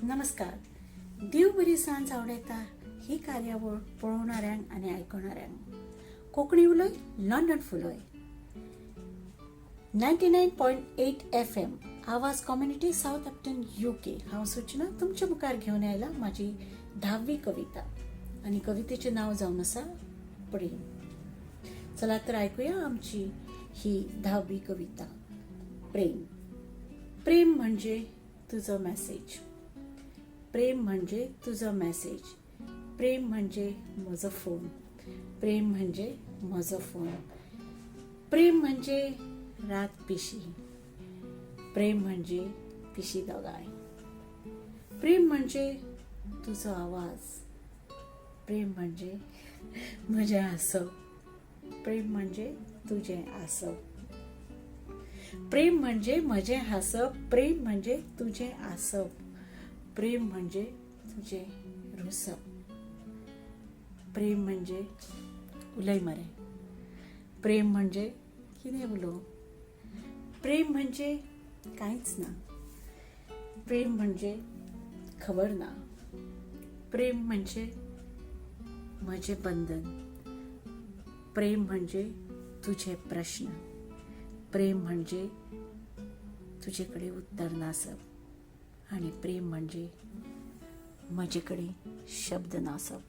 नमस्कार. देव बरी सांज आवडयता ही कार्यावळ पळोवणाऱ्यांक आनी आयकणाऱ्यांक. कोंकणी उलय, लंडन फुलय. 99.8 FM, आवाज कम्युनिटी, साउथहॅम्प्टन, UK. हांव सूचना तुमच्या मुखार घेवन आयला म्हाजी 10वी कविता आनी कवितेचें नांव जावन आसा प्रेम. चला तर आयकुया आमची ही 10वी कविता, प्रेम. प्रेम म्हणजे तुजो मॅसेज, प्रेम म्हणजे तुजो मॅसेज, प्रेम म्हणजे म्हजो फोन, प्रेम म्हणजे म्हजो फोन, प्रेम म्हणजे रात पिशी, प्रेम म्हणजे पिशी दोगांय, प्रेम म्हणजे तुजो आवाज, प्रेम म्हणजे म्हजें हांसप, प्रेम म्हणजे तुजें आसप, प्रेम म्हणजे म्हजें हांसप, प्रेम म्हणजे तुजें आसप, प्रेम म्हणजे तुजें रुसप, प्रेम म्हणजे उलय मरे, प्रेम म्हणजे कितें उलोवं, प्रेम म्हणजे कांयच ना, प्रेम म्हणजे खबर ना, प्रेम म्हणजे म्हजें बंधन, प्रेम म्हणजे तुजे प्रश्न, प्रेम म्हणजे तुजे कडेन उत्तर नासप आनी प्रेम म्हणजे म्हजे कडेन शब्द नासप.